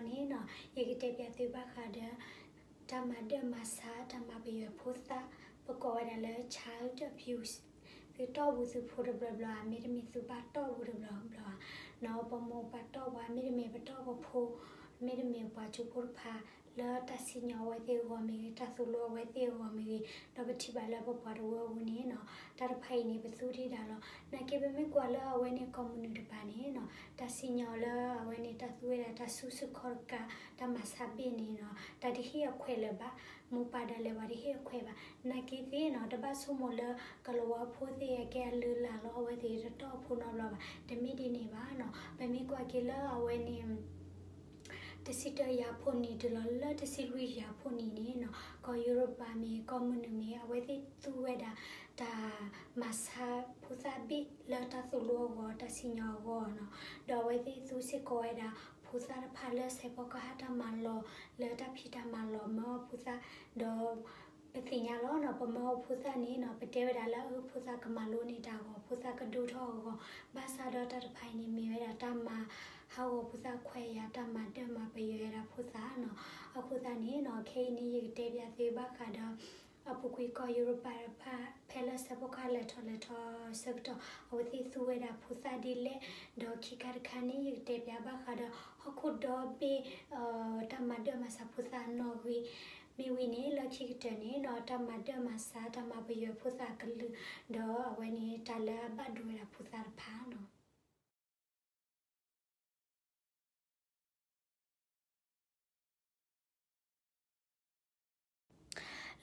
န့ၣ်နီၤ ယကတဲပၠးသုဘၣ်ဃးဒီး တၢ်မၤဒၢၣ်မၤဆါ တၢ်မၤပယွဲဖိသၣ် ပကိးဝဲဒၣ်လၢ child abuse သုတီၢ်ပူၤသုဖိတဘျီဘျီဧါ, မ့တမ့ၢ်သုဘၣ်တီၢ်ပူၤတဘျီဘျီဧါနီၤ, ပမိၢ်ပၢ်တီၢ်ပှၤ မ့တမ့ၢ်ပတီၢ်ပဖိ မ့တမ့ၢ်ပှၤကၠိဖိတဖၣ် လၢတၢ်စံၣ်ညီၣ်အဝဲသ့ၣ်အဂီၢ်မ့ၢ်ဂ့ၤ, တၢ်သိၣ်လိအဝဲသ့ၣ်အဂီၢ်မ့ၢ်ဂ့ၤ, ဒီးပထံၣ်ဘၣ်လၢပပှၤတဝၢပူၤန့ၣ်နီၤ တၢ်တဖၣ်အံၤန့ၣ် ပသူဒံးဒၣ်လီၤ. နာ်က့ပမ့ၢ်ကွၢ်လၢအဝဲန့ၣ် ကီၢ်မုၢ်နုာ်တပၤန့ၣ်နီၤ တၢ်စံၣ်ညီၣ်လၢအဝဲန့ၣ် တၢ်သူဝဲဒၣ်တၢ်စုဆူၣ်ခီၣ်တကး တၢ်မၤဆါဘ့ၣ်န့ၣ်နီၤ တၢ်တဟ့ၣ်အခွဲးလၢၤဘၣ်, မိၢ်ပၢ်ဒၣ်လဲာ်ပှၤတဟ့ၣ်အခွဲးဘၣ်. နာ်က့သ့ၣ်နီၤ တဘၣ်ဆိကမိၣ်လၢ ကလၤဝါဖိသ့ၣ်အကဲအလုၢ်အလၢ်လီၤ, အဝဲသ့ၣ်တတီၢ်ဖိနီတဘျီဘၣ်, တမ့ၢ်ဒ်န့ၣ်ဘၣ်နီၤ. ပမ့ၢ်ကွၢ်က့ၤလၢအဝဲန့ၣ် တဆံတၢယၤဖိနံၣ်တုၤလီၤလၢတဆံလွံၢ်ယၤဖိနံၣ်န့ၣ်နီၤ ကီၢ်ယူရပၤမ့ၢ် ကီၢ်မုၢ်နုာ်မ့ၢ် အဝဲသ့ၣ်သူဝဲဒၣ် တၢ်မၤဆါဖိသၣ်ဘ့ၣ်လၢတၢ်သိၣ်လိအဂီၢ် တၢ်စံၣ်ညီၣ်အဂီၢ်နီၤ, ဒီးအဝဲသ့ၣ်သူစ့ၢ်ကီးဝဲဒၣ် ဖိသၣ်တဖၣ်လၢစဲးဖီကဟၣ်တၢ်မၤလီၢ် လၢတၢ်ဖံးတၢ်မၤလီၢ် မၢအီၣ်ဖိသၣ်, ဒီး ပသ့ၣ်ညါလီၤနီၤ ပမၢအီၣ်ဖိသၣ်န့ၣ်နီၤ ပတဲဝဲဒၣ်လၢအၢ ဖိသၣ်ကမၤလိန့ၢ်တၢ်အဂီၢ် ဖိသၣ်ကဒိၣ်ထီၣ်အဂီၢ်, ဘၣ်ဆၣ်ဒီးတၢ်တဖၣ်အံၤန့ၣ် မ့ၢ်ဝဲဒၣ်တၢ်မၤဟးဂီၤဖိသၣ်ခွဲးယာ် တၢ်မၤဒၢၣ်မၤပယွဲဝဲဒၣ်ဖိသၣ်နီၤ. အဃိသတးန့ၣ်နီၤ ခဲအံၤန့ၣ် ယကတဲပၠးသုဘၣ်ဃးဒီး အပူၤကွံာ်ကီၢ်ယူရပၤတဖၣ် ဖဲလၢစဲးဖီကဟၣ်လဲၤထီၣ်လဲၤထီဆၢကတီၢ် အဝဲသ့ၣ်သူဝဲဒၣ်ဖိသၣ်ဒ်လဲၣ်, ဒီးခံခါတခါန့ၣ် ယကတဲပၠးဘၣ်ဃးဒီး ဟီၣ်ခိၣ်ဒီဘ့ၣ် တၢ်မၤဒၢၣ်မၤဆါဖိသၣ်နီၣ်ဂံၢ်, မ့ၢ်ဝံၤန့ၣ် လၢခံကတၢၢ်န့ၣ်နီၤ တၢ်မၤဒၢၣ်မၤဆါ တၢ်မၤပယွဲဖိသၣ်အကလုာ်, ဒီးအဝဲန့ၣ် တၢ်လၢအဘၣ်ဒိဝဲဒၣ်ဖိသၣ်တဖၣ်နီၤ.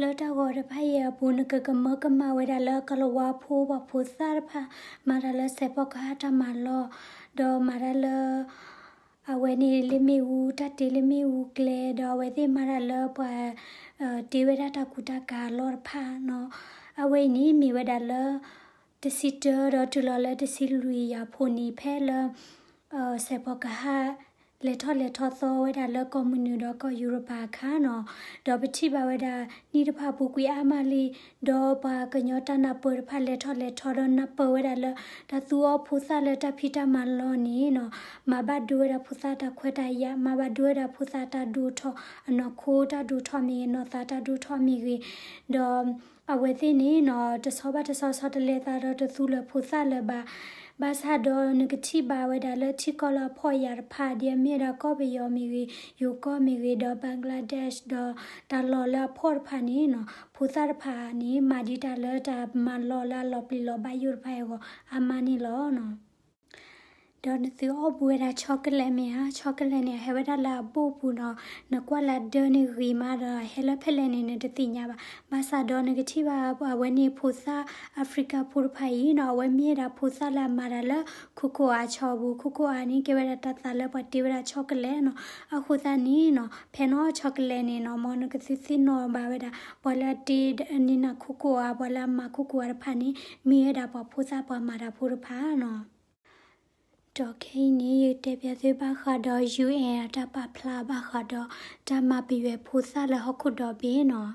လၢတၢ်ဂီၤတဖၣ်အံၤအပူၤ နကကမၢကမၣ်ဝဲဒၣ်လၢ ကလၤဝါဖိပှၤဖိသၣ်တဖၣ် မၤတၢ်လၢစဲးဖီကဟၣ်တၢ်မၤလီၢ်, ဒီးမၤတၢ်လၢ အဝဲန့ၣ်လၢမ့ၣ်အူ တၢ်တ့လၢမ့ၣ်အူကျဲ, ဒီးအဝဲသ့ၣ်မၤတၢ်လၢပှၤ တ့ဝဲဒၣ်တၢ်ကူတၢ်ကၤအလီၢ်တဖၣ်နီၤ. အဝဲအံၤန့ၣ်မ့ၢ်ဝဲဒၣ်လၢ တဆံတၢဒီးတုၤလီၤလၢတဆံလွံၢ်ယၤဖိနံၣ် ဖဲလၢ စဲးဖီကဟၣ် လဲၤထီၣ်လဲၤထီသီဝဲဒၣ်လၢကီၢ်မုၢ်နုာ်ဒီးကီၢ်ယူရပၤအခါနီၤ, ဒီးပထံၣ်ဘၣ်ဝဲဒၣ် နံၣ်တဖၣ်ပူၤကွံာ်အါမးလံ, ဒီးပှၤကညီတၢ်နၢ်ပၢၢ်တဖၣ်လဲၤထီၣ်လဲၤထီဒီးနၢ်ပၢၢ်ဝဲဒၣ်လၢ တၢ်သူအီၣ်ဖိသၣ်လၢတၢ်ဖံးတၢ်မၤလီၢ်န့ၣ်နီၤ, မၤဘၣ်ဒိဝဲဒၣ်ဖိသၣ်တၢ်ခွဲးတၢ်ယာ်, မၤဘၣ်ဒိဝဲဒၣ်ဖိသၣ်တၢ်ဒိၣ်ထီၣ်, အနီၢ်ခိတၢ်ဒိၣ်ထီၣ်မ့ၢ်ဂ့ၤ, နီၢ်သးတၢ်ဒိၣ်ထီၣ်မ့ၢ်ဂ့ၤ, ဒီး အဝဲသ့ၣ်န့ၣ်နီၤ တဆီဘၣ်တဆီ ဆီတလဲသးဒီးတသူလၢၤဖိသၣ်လၢၤဘၣ်. ဘၣ်ဆၣ်ဒီးနကထံၣ်ဘၣ်ဝဲဒၣ်လၢထံကီၢ်လၢအဖှီၣ်ယာ်တဖၣ် ဒ်အမ့ၢ်ဝဲဒၣ်ကီၢ်ပယီၤမ့ၢ်ဂ့ၤ, ယိၤကီၢ်မ့ၢ်ဂ့ၤ, ဒီး Bangladesh ဒီးတၢ်လီၢ်လၢအဖှီၣ်တဖၣ်န့ၣ်နီၤ ဖိသၣ်တဖၣ်န့ၣ် မၤဒံးတၢ်လၢတၢ်မၤလီၢ်လၢအလီၤပျံၤလီၤဘၣ်ယိၣ်တဖၣ်အံၤအဂီၢ် အါမးန့ၣ်လီၤနီၤ. ဒီးနသုအီၣ်ဘူးဝဲဒၣ် chocolate မ့ၢ်ဧါ, chocolate န့ၣ် အဟဲဝဲဒၣ်လၢအဘိၣ်ပူၤနီၤ, နကွၢ်လၢအဒၢန့ၣ်ဂ့ၤမးဒီး အဟဲလၢဖဲလဲၣ်န့ၣ် နတသ့ၣ်ညါဘၣ်. ဘၣ်ဆၣ်ဒီးနကထံၣ်ဘၣ် အဝဲန့ၣ်ဖိသၣ် Africa ဖိတဖၣ်အံၤနီၤ အဝဲမ့ၢ်ဝဲဒၣ်ဖိသၣ်လၢအမၤတၢ်လၢ cocoa အဆီပူၤ, cocoa န့ၣ် ကဲဝဲဒၣ်တၢ်သးလၢပှၤတ့ဝဲဒၣ် chocolate နီၤ. အဃိသတးန့ၣ်နီၤ ဖဲနီၤ chocolate န့ၣ်နီၤ မ်နကသုသ့ၣ်နီၣ်ဘၣ်ဝဲဒၣ် ပှၤလၢအတ့န့ၢ်နၤ cocoa ပှၤလၢအမၤ cocoa တဖၣ်န့ၣ် မ့ၢ်ဝဲဒၣ်ပှၤဖိသၣ်ပှၤမၤတၢ်ဖိတဖၣ်နီၤ. ဒီးခဲအံၤန့ၣ် ယကတဲပၠးသုဘၣ်ဃးဒီး UN အတၢ်ပာ်ဖျါဘၣ်ဃးဒီး တၢ်မၤပယွဲဖိသၣ်လၢဟီၣ်ခိၣ်ဒီဘ့ၣ်နီၤ. လ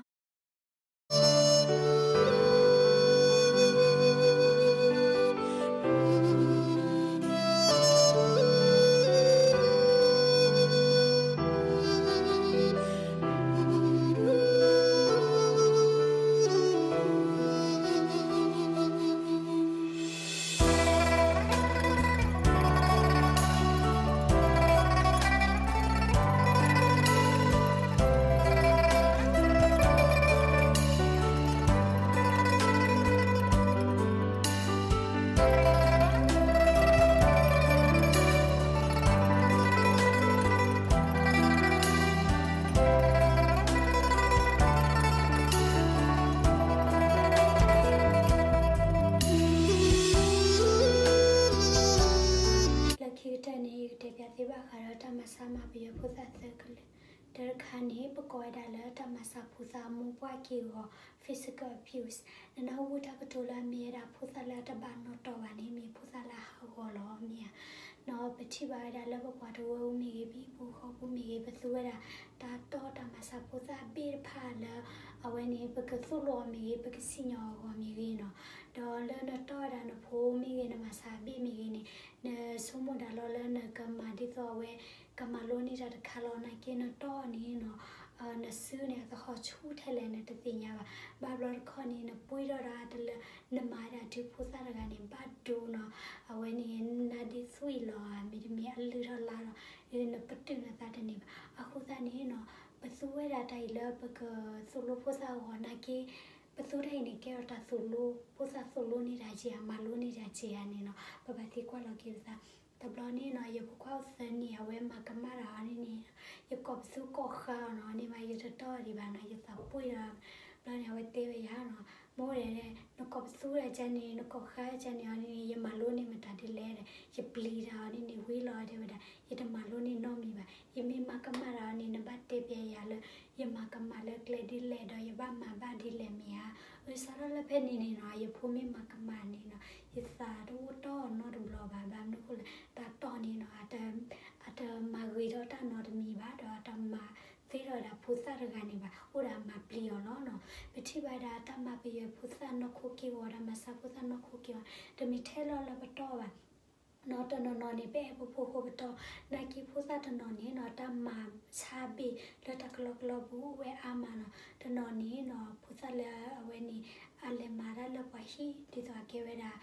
ၢခံကတၢၢ်န့ၣ် ယကတဲပၠးသုဘၣ်ဃးဒီးတၢ်မၤဆါမၤပယွဲဖိသၣ်သၢကလုာ်, တၢ်တခါန့ၣ် ပကိးဝဲဒၣ်လၢတၢ်မၤဆါဖိသၣ်အမိၢ်ပှၢ်က့ၢ်အဂီၤ physical abuse, နနၢ်ဟူတၢ်ကတိၤလၢအမ့ၢ်ဝဲဒၣ်ဖိသၣ်လၢအတဘၣ်နီၣ်တီၢ်ဘၣ်န့ၣ် မ့ၢ်ဖိသၣ်လၢအဟးဂီၤလီၤမ့ၢ်ဧါ. နီၢ် ပထံၣ်ဘၣ်ဝဲဒၣ်လၢပပှၤတဝၢအူမ့ၢ်ဂ့ၤ ပဟံၣ်ဖိဃီဖိမ့ၢ်ဂ့ၤ ပသူဝဲဒၣ် တၢ်တီၢ်တၢ်မၤဆါဖိသၣ်ဘ့ၣ်တဖၣ်လၢ အဝဲန့ၣ် ပကသိၣ်လိအီၤမ့ၢ်ဂ့ၤ ပကစံၣ်ညီၣ်အဂီၢ်မ့ၢ်ဂ့ၤနီၢ်, ဒီးလၢနတီၢ်ဝဲဒၣ်နဖိမ့ၢ်ဂ့ၤ နမၤဆါဘ့ၣ်မ့ၢ်ဂ့ၤန့ၣ် နဆိကမိၣ်ဒၣ်လီၤလၢနကမၤဒ်သိးအဝဲ က အမၤလိန့ၢ်တၢ်တခါလီၤ. နာ်က့နတီၢ်န့ၣ်နီၤ, နစုန့ၣ် အသဟီၣ်ဆူၣ်ထဲလဲၣ်နတသ့ၣ်ညါဘၣ်. ဘၣ်ဘျီတခီန့ၣ် နပှ့ၤထီၣ်ဒၣ်တလၢ နမၤဒၣ်တုၤဖိသၣ်တဂၤန့ၣ် ဘၣ်ဒိနီၤ, အဝဲန့ၣ် နါဒ့သွံၣ်လီၤဧါ မ့တမ့ၢ်အလုၢ်ထီၣ်လါထီၣ်, နပတုာ်နသးတန့ၢ်ဘၣ်. အဃိသတးန့ၣ်နီၤ, ပသူဝဲဒၣ်တၢ်အံၤလၢပကသိၣ်လိဖိသၣ်အဂီၢ် နာ်က့ ပသူတၢ်အံၤန့ၣ် ကဲထီၣ်တၢ်သိၣ်လိ ဖိသၣ်သိၣ်လိန့ၢ်တၢ်က့ဧါ မၤလိန့ၢ်တၢ်က့ဧါန့ၣ်နီၤ, ပဘၣ်သ့ကွၢ်လီၤက့ၤပသး. တဘျီန့ၣ်နီၤ ယဖိခွါအိၣ်သၢနံၣ် အဝဲမၤကမၣ်တၢ်အီၤန့ၣ်န့ၣ်, ယကိးပသူကိးဃါအီၤနီၤ, န့ၣ်မးယတတီၢ်ဒံးဘၣ်နီၤ, ယသးပှ့ၤဒီး, တဘျီန့ၣ် အဝဲတဲဝဲယၤနီၤ, မိၢ်ဒီး နကိးပသူဒ်ကန့ၣ် နကိးဃါကန့ၣ်အီၤန့ၣ် ယမၤလိန့ၢ်မတၤဒ်လဲၣ်ဒီး ယပျံၤတၢ်အီၤန့ၣ်န့ၣ် ဝံၤလီၤတဲဝဲဒၣ် ယတမၤလိန့ၢ်နီတမံၤဘၣ်. ယမ့ၢ်မၤကမၣ်တၢ်အီၤန့ၣ် နဘၣ်တဲပျဲယၤလၢ ယမၤကမၣ်လၢကျဲဒ်လဲၣ်ဒီး ယဘၣ်မၤဘၣ်ဒ်လဲၣ်မ့ၢ်ဧါ. အၢ စးထီၣ်လၢဖဲန့ၣ်န့ၣ်နီၤ ယဖိမ့ၢ်မၤကမၣ်န့ၣ်နီၤ ယသးတအိၣ်တီၢ်နီတဘျီဘၣ်. ဘၣ်မနုၤဃိလဲၣ် တၢ်တီၢ်န့ၣ်နီၤ အတမၤဂ့ၤထီၣ်တၢ်နီတမံၤဘၣ် ဒီးအတမၤသ့ထီၣ်ဝဲဒၣ်ဖိသၣ်တဂၤန့ၣ်ဘၣ်, အိၣ်ဒီးအမၤပျံၤအီၤလီၤနီၤ. ပထံၣ်ဘၣ်ဒၣ်တၢ်မၤပယွဲဖိသၣ်နီၢ်ခိက့ၢ်ဂီၤ တၢ်မၤဆါဖိသၣ်နီၢ်ခိက့ၢ်ဂီၤ တမ့ၢ်ထဲလီၤလၢပတီၢ်ဘၣ် နီၤ. တနီၤနီၤန့ၣ် ပအဲၣ်ဖိဖိဃိပတီၢ်, နာ်က့ဖိသၣ်တနီၤန့ၣ်နီၤ တၢ်မၤဆါဘ့ၣ်လၢတၢ်ကလီကလီပူၤအိၣ်ဝဲအါမးနီၤ. တနီၤန့ၣ်နီၤ ဖိသၣ်လၢအဝဲန့ၣ် အလဲၤမၤတၢ်လၢပှၤဟံၣ် ဒ်သိးအကဲဝဲဒၣ်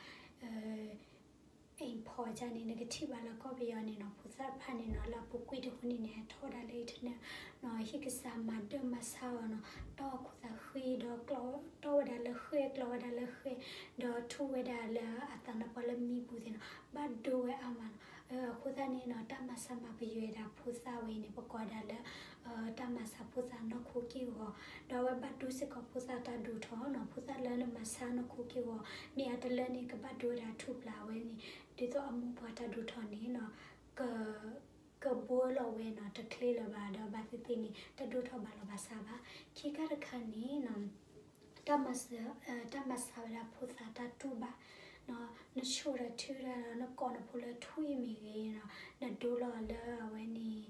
အိမ်ဖော် ကန့ၣ် နကထံၣ်ဘၣ်လၢကီၢ်ပယီၤန့ၣ်နီၤ ဖိသၣ်တဖၣ်န့ၣ်နီၤ လၢအပူၤကွံာ်တဟူးန့ၣ်န့ၣ် ထီၣ်ဝဲဒၣ်လၢ internet နီၤ ဟံၣ်ကစၢ်မၤဒၢၣ်မၤဆါအီၤနီၤ တီၢ်အခိၣ်သးဃံဒီးကျီ တီၢ်ဝဲဒၣ်လၢဃဲၣ် ကျီဝဲဒၣ်လၢဃဲၣ် ဒီးထူဝဲဒၣ်လၢအသးနါပှၢ်လၢမံပူၤသ့ၣ်နီၤ ဘၣ်ဒိဝဲအါမးနီၤ. အဃိသတးန့ၣ်နီၤ တၢ်မၤဆါမၤပယွဲဒၣ်ဖိသၣ်ဝဲအံၤန့ၣ် ပကိးဒၣ်လၢ တၢ်မၤဆါဖိသၣ်နီၢ်ခိက့ၢ်ဂီၤ ဒီးအဝဲဘၣ်ဒိစ့ၢ်ကီးဖိသၣ်တၢ်ဒိၣ်ထီၣ်နီၤ. ဖိသၣ်လၢနမၤဆါနီၢ်ခိက့ၢ်ဂီၤ မ့ၢ်အတလၢန့ၣ် ကဘၣ်ဒိဝဲဒၣ်ထူၣ်ပျၢ်ဝဲန့ၣ် ဒ်သိးအမိၢ်ပှၢ်တၢ်ဒိၣ်ထီၣ်န့ၣ်နီၤ က ကဘိလီၤဝဲနီၤ တချ့လၢၤဘၣ် ဒီးဘၣ်သ့ၣ်သ့ၣ်န့ၣ် တဒိၣ်ထီၣ်ဘၣ်လီၤဘၣ်စးဘၣ်. ခံခါတခါန့ၣ်နီၤ တၢ်မၤစၢၤ တၢ်မၤဆါဝဲဒၣ်ဖိသၣ်တၢ်တူၢ်ဘၣ် နဆိၣ်ဒီးထုဒီး နကိးနဖိလၢထွံၣ်မ့ၢ်ဂ့ၤနီၤ နဒိလီၤလၢအဝဲန့ၣ်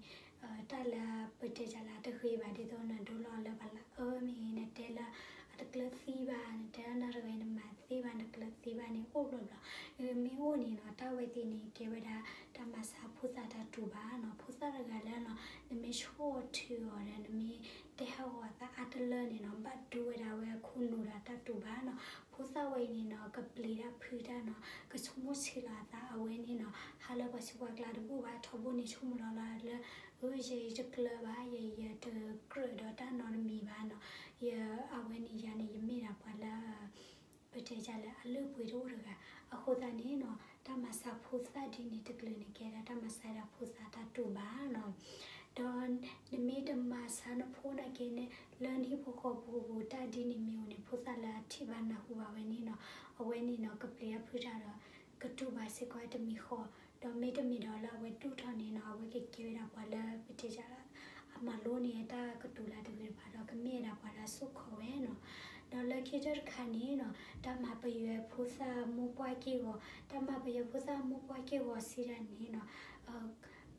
တၢ်လၢပတဲတၢ်လၢအတဂ့ၤဘၣ် ဒ်သိးနဒိလီၤလၢပှၤလၢအအၢမ့ၢ်ဂ့ၤ နတဲလၢအတကျၢၤသံဘၣ် နတဲလၢနတဂ့ၤ နမၤသ့ဘၣ် နကျၢၤသံဘၣ်န့ၣ် အိၣ်ဘျီဘျီ မ့ၢ်အိၣ်န့ၣ်နီၤ တၢ်ဝဲသ့ၣ်န့ၣ် ကဲဝဲဒၣ် တၢ်မၤဆါဖိသၣ်တၢ်တူၢ်ဘၣ်နီၤ. ဖိသၣ်တဂၤလၢနီၤ နမ့ၢ်ဆိၣ်အီၤထုအီၤဒီး နမ့ၢ်တဲဟးဂီၤအသးအါတလၢန့ၣ်နီၤ ဘၣ်ဒိဝဲဒၣ်ဝဲအခိၣ်နူာ်ဒီးတၢ်တူၢ်ဘၣ်နီၤ. ဖိသၣ်ဝဲအံၤန့ၣ်နီၤ ကပျံၤတၢ်ဖုးတၢ်နီၤ ကဆိကမိၣ်ဆံးလီၤအသး အဝဲန့ၣ်နီၤ ဟးလၢပှၤဆူးပှၤကျါတဘူၣ်ဘၣ် ထီဘိန့ၣ် ဆိကမိၣ်လီၤလီၤလၢ အၢ ယဲအံၤတကျၢၤဘၣ် ယဲအံၤယတကြၢးဒီးတၢ်နီတမံၤဘၣ်နီၤ ယ အဝဲန့ၣ်ယၤန့ၣ် ယမ့ၢ်ဒၣ်ပှၤလၢ ပတဲတၢ်လၢအလုၢ်အပှ့ၤတအိၣ်တဂၤ အဃိသတးန့ၣ်နီၤ တၢ်မၤဆါဖိသၣ်ဒ်န့ၣ်တကလုာ်န့ၣ် ကဲဒၣ်တၢ်မၤဆါဒၣ်ဖိသၣ်တၢ်တူၢ်ဘၣ်နီၤ. ဒီးနမ့ၢ်တမၤဆါနဖိနာ်က့န့ၣ် လၢနဟံၣ်ဖိဃီဖိပူၤ တၢ်ဒ်န့ၣ်မ့ၢ်အိၣ်န့ၣ် ဖိသၣ်လၢအထံၣ်ဘၣ်နၢ်ဟူဘၣ်ဝဲန့ၣ်နီၤ အဝဲန့ၣ်နီၤ ကပျံၤတၢ်ဖုးတၢ်ဒီး ကတူၢ်ဘၣ်စ့ၢ်ကီးတမံၤဃီ ဒီးမ့တမ့ၢ်ဒီးလၢအဝဲဒိၣ်ထီၣ်န့ၣ်နီၤ အဝဲကကဲဝဲဒၣ်ပှၤလၢပတဲတၢ်လၢ အမၤလိန့ၢ်တၢ်ကတိၤလၢတဂ့ၤတဖၣ်ဒီး ကမ့ၢ်ဝဲဒၣ်ပှၤလၢအစိာ်ခီၣ်ဝဲနီၤ. ဒီးလၢခံကတၢၢ်တခါန့ၣ်နီၤ တၢ်မၤပယွဲဖိသၣ်မိၢ်ပှၢ်က့ၢ်ဂီၤ တၢ်မၤပယွဲဖိသၣ်မိၢ်ပှၢ်က့ၢ်ဂီၤစံးဒၣ်န့ၣ်နီၤ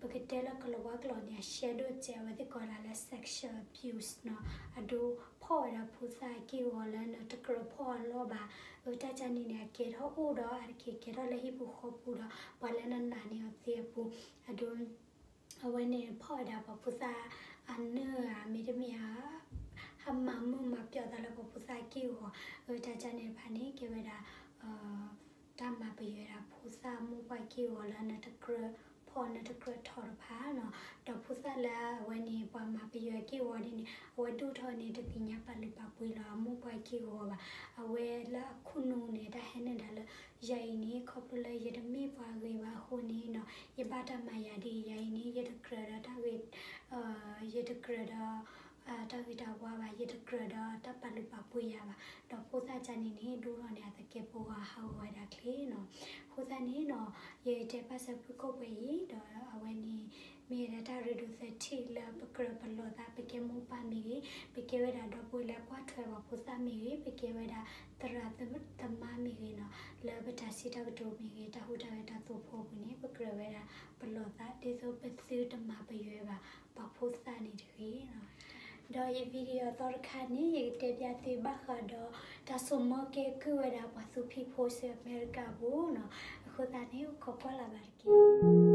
ပကတဲလၢကလီၤဝါကျိာ်န့ၣ် အရှဲဒိၣ်စဲး အဝဲသ့ၣ်ကိးဒၣ်လၢ sexual abuse နီၤ အဒိဖီၣ်ဝဲဒၣ်ဖိသၣ်က့ၢ်ဂီၤလၢနတကြၢးဖီၣ်အီၤလီၢ်ဘၣ်. အတၢ်ကန့ၣ်န့ၣ် အကဲထီၣ်အိၣ်ဒီးအတက့ၢ်ကဲထီၣ်လၢဟံၣ်ပူၤဃီပူၤဒီး ပှၤလၢနနာ်န့ၢ်အီၤသ့အပူၤ အဒိ အဝဲန့ၣ်ဖီၣ်ဝဲဒၣ်ပှၤဖိသၣ်အနၢၣ်ဧါ မ့တမ့ၢ် ဟးမၤမုာ်မၤပျီၢ်သးလၢပှၤဖိသၣ်က့ၢ်ဂီၤ အတၢ်ကန့ၣ်တဖၣ်န့ၣ် ကဲဝဲဒၣ် တၢ်မၤပယွဲဒၣ်ဖိသၣ်မိၢ်ပှၢ်က့ၢ်ဂီၤလၢနတကြၢးဖီၣ်နတကြၢးထီတဖၣ်နီၤ. ဒီးဖိသၣ်လၢအဝဲန့ၣ် ပှၤမၤပယွဲက့ၢ်ဂီၤဒ်န့ၣ် အဝဲဒိၣ်ထီၣ်န့ၣ် တသ့ၣ်ညါပာ်လုၢ်ပာ်ပှ့ၤလီၤအမိၢ်ပှၢ်က့ၢ်ဂီၤဘၣ်. အဝဲလၢအခိၣ်နူာ်န့ၣ် တၢ်ဟဲနုာ်ဒၣ်လၢ ယၤအံၤန့ၣ် ခီဖျိလၢယတမ့ၢ်ပှၤဂ့ၤဘၣ်အဃိန့ၣ်နီၤ ယဘၣ်တၢ်မၤယၤဒ်အံၤ ယၤအံၤန့ၣ် ယတကြၢးဒီးတၢ်ဂ့ၤ ယတကြၢးဒီး တၢ်ဂ့ၤတၢ်ဝါဘၣ် ယတကြၢးဒီးတၢ်ပာ်လုၢ်ပာ်ပှ့ၤယၤဘၣ်. ဒီးဖိသၣ်ကန့ၣ်န့ၣ် ဒိၣ်ထီၣ်န့ၣ် အသကဲးပဝးဟးဂီၤဝဲဒၣ်ချ့နီၤ. အဃိသတးန့ၣ်နီၤ ယတဲဘၣ်စၢၤဖုၣ်ကိာ်ပှဲၤအံၤ ဒီးအဝဲန့ၣ် မ့ၢ်ဝဲဒၣ်တၢ်ရ့ဒိၣ်သထံၣ်လၢပကြၢးပလီၢ်သး ပကဲမိၢ်ပၢ်မ့ၢ်ဂ့ၤ, ပကဲဝဲဒၣ်ဒီပုၢ်ဝဲၢ်လၢကွၢ်ထွဲပှၤဖိသၣ်မ့ၢ်ဂ့ၤ, ပကဲဝဲဒၣ်သရၣ်သမါမ့ၢ်ဂ့ၤနီၤ လၢပတၢ်စံးတၢ်ကတိၤမ့ၢ်ဂ့ၤ, တၢ်ဟူးတၢ်ဂဲၤတၢ်သိၣ်ဖိအပူၤန့ၣ် ပကြၢးဝဲဒၣ်ပလီၢ်သး ဒ်သိးပသုတမၤပယွဲဘၣ်ပှၤဖိသၣ်န့ၣ်တဂ့ၤနီၤ. ဒီးယ video သီတခါန့ၣ် ယကတဲဘၣ်သုဘၣ်ဃးဒီး တၢ်ဆိကမိၣ်ကဲကုၢ်ဝဲဒၣ်ပှၤသူဖံးဖိဆူအမဲရကၤအပူၤနီၤ. အဃိသတးန့ၣ် အိၣ်ခိးကွၢ်လၢ်ဘၣ်တက့ၢ်.